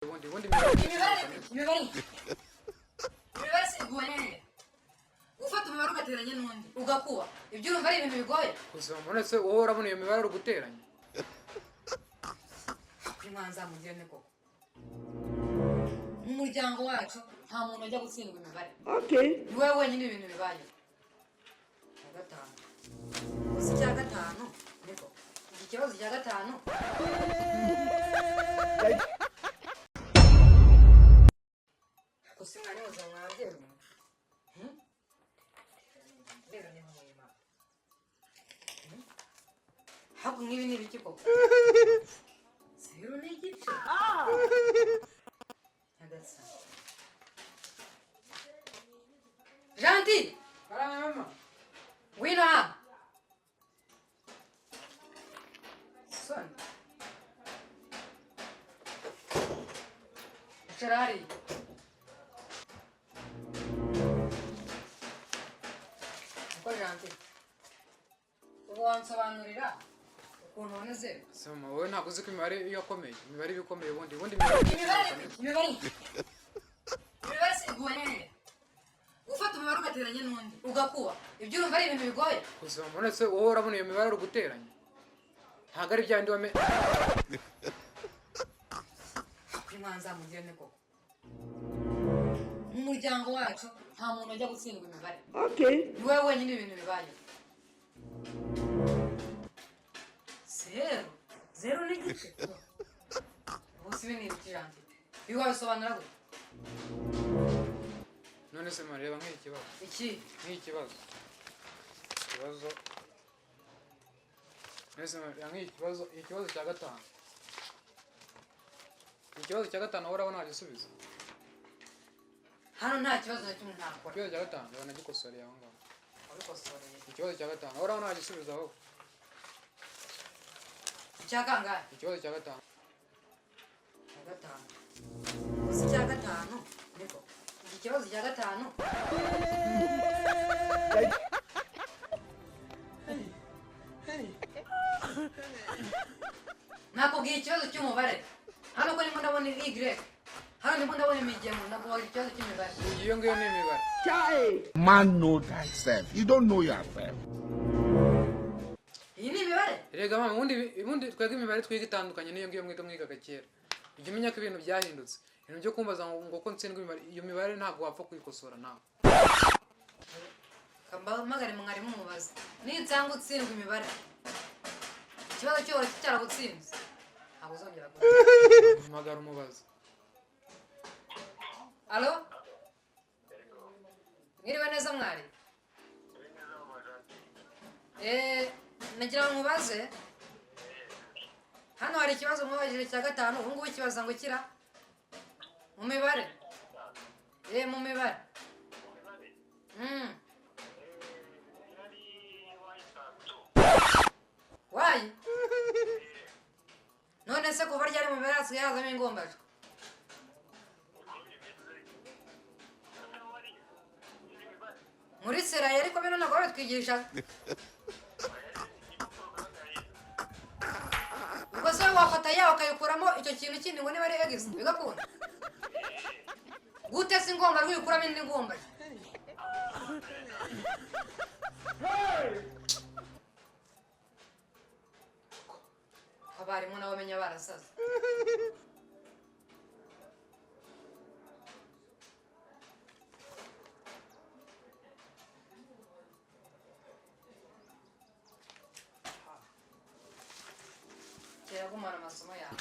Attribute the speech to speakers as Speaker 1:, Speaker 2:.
Speaker 1: Ubundi
Speaker 2: Imibare, imibare si iguye. Gufata umubare ugateranya n'undi ugakuba, ibyo urumva ari ibintu bigoye?
Speaker 1: Gusa uretse wowe urabona iyo mibare ari uguteranya.
Speaker 2: Kuri mwanzamugire ni koko, mu muryango wacu nta muntu ujya gutsindwa imibare. Ni wowe wenyine ibintu bibaye. Icya gatanu gusa, icya gatanu niko iki kibazo cya gatanu. Gusa umwana wese mwabyeyi, rero ni muyima habu nk'ibi ni ibiki koko? 0.5. Nyagasani Gentil!
Speaker 1: Karame mama.
Speaker 2: Ngwino hano. Soni, icara hariya. Uko Gentil, ubu wansobanurira ukuntu ubona zeru?
Speaker 1: Se mama, wowe ntabwo uzi ko imibare iyo akomeye, imibare iba ikomeye. Ubundi imibare
Speaker 2: Imibare si iguye. Gufata umubare ugateranya n'undi ugakuba, ibyo urumva ari ibintu bigoye?
Speaker 1: Gusa uretse wowe urabona iyo mibare ari uguteranya, ntabwo ari bya bindi wame.
Speaker 2: Kuri mwanzamugire ni koko, mu muryango wacu nta muntu ujya gutsindwa imibare. Ni wowe wenyine ibintu bibaye. 0, 0.5. Ubu si ibi ni ibiki, Janvier? Ibi wabisobanura gute?
Speaker 1: None se mama, reba nk'iki kibazo.
Speaker 2: Iki?
Speaker 1: Nk'iki kibazo, ikibazo. None se mama, reba nk'iki kibazo, ikibazo cya gatanu, ikibazo cya gatanu, wowe urabona wagisubiza?
Speaker 2: Hano nta kibazo na kimwe ntakora.
Speaker 1: Ikibazo cya gatanu, reba nagikosoreye aho ngaho.
Speaker 2: Wabikosoreye?
Speaker 1: Ikibazo cya gatanu, wowe urabona wagisubiza wowe?
Speaker 2: Icya kangahe?
Speaker 1: Ikibazo cya gatanu.
Speaker 2: Icya gatanu gusa, icya gatanu niko iki kibazo cya gatanu. Nakubwiye ikibazo cy'umubare hano, ko ndimo ndabona y, hano ndimo ndabona imigemo. Nakubwiye ikibazo cy'imibare.
Speaker 1: Iyo ngiyo ni imibare.
Speaker 3: Man know thyself. You don't know yourself.
Speaker 2: Iyi ni imibare?
Speaker 1: Erega mama, ubundi twebwe imibare twiga itandukanye n'iyo ngiyo mwiga mwigaga kera. Ujya umenya ko ibintu byahindutse. Ibintu byo kumbaza ngo ko ntsindwa imibare, iyo mibare ntabwo wapfa kuyikosora nawe.
Speaker 2: Mpamagare mwarimu mubaze ninsanga utsindwa imibare. Ikibazo cyose cyaragutsinze, ntabwo uzongera kuba.
Speaker 1: Mpamagara umubaza.
Speaker 2: Alo, mwiriwe neza mwari. Nagira ngo mubaze, hano hari ikibazo mwabajije cya gatanu. Ubu ngubu ikibazo ngo kira mu mibare, mu mibare. Wayi, none se kuva ryari mu mibare hasigaye hazamo ingombajwi? Muri serayi ariko bino ntabwo babitwigisha. Ubwo se wafata yawe ukayikuramo icyo kintu kindi ngo niba ari egisi bigakunda gute? Se ingombajwi uyikuramo indi ngombajwi? Abarimu nabo menya barasaze. Kiragumana amasomo yawe.